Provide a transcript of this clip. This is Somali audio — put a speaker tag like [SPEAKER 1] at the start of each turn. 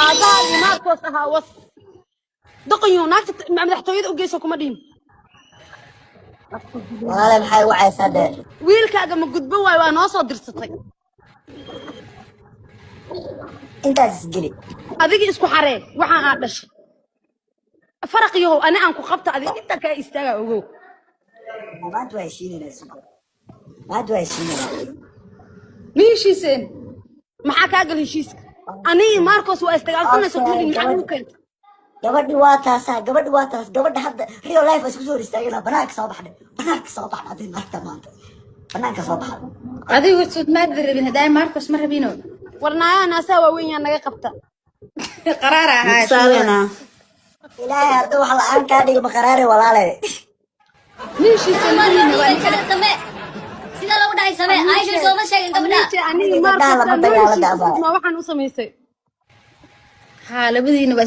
[SPEAKER 1] Aabbaha iyo Marcos ahaa was doqonyo. Naagta madaxtooyada u geyso kuma dhihin.
[SPEAKER 2] Walaale, maxay ugu caysaa dee?
[SPEAKER 1] Wiilkaaga ma gudbo waayo, waa noo soo dirsatay.
[SPEAKER 2] Intaas isgeli.
[SPEAKER 1] Adiga isku xaree waxaan aad dhashay, faraq yahow. Ani aan ku qabta, adiga inta kaa istaaga, ogow.
[SPEAKER 2] Maanta waa heshiinayna, sugo, maanta waa heshiinayna.
[SPEAKER 3] Ma heshiiseen?
[SPEAKER 1] Maxaa kaa gal heshiiska? Aniga Marcos waa isdagaalsanaysa kuma dhihin. Maxaa ugu keentay?
[SPEAKER 2] Gabadhi waa taasaa, gabadhi waa taas. Gabadha hadda real life isku soo hor istaagana. Banaanka soo baxnay, banaanka soo baxna. Haddii naagta maanta banaanka soo baxda.
[SPEAKER 3] Adigu sud maad rabin haddaa Marcos ma rabino.
[SPEAKER 1] War naayahan asaa waaweyn, yaa naga qabta.
[SPEAKER 3] Qaraar ahaa.
[SPEAKER 4] Saarena.
[SPEAKER 2] Ilaahay hadduu wax la-aan kaa dhigo, maqaraare walaale.
[SPEAKER 3] Ma heshiiseen labadiina? Waa ninka.
[SPEAKER 5] Samee sida lagu dhahay, samee. Aisha sooma sheegin gabdha.
[SPEAKER 1] Aniga
[SPEAKER 2] Gabdhaha
[SPEAKER 1] Marcos
[SPEAKER 2] lama dagaalada, abaa.
[SPEAKER 1] ma waxaan u samaysay.
[SPEAKER 3] Haa, labadiina waa.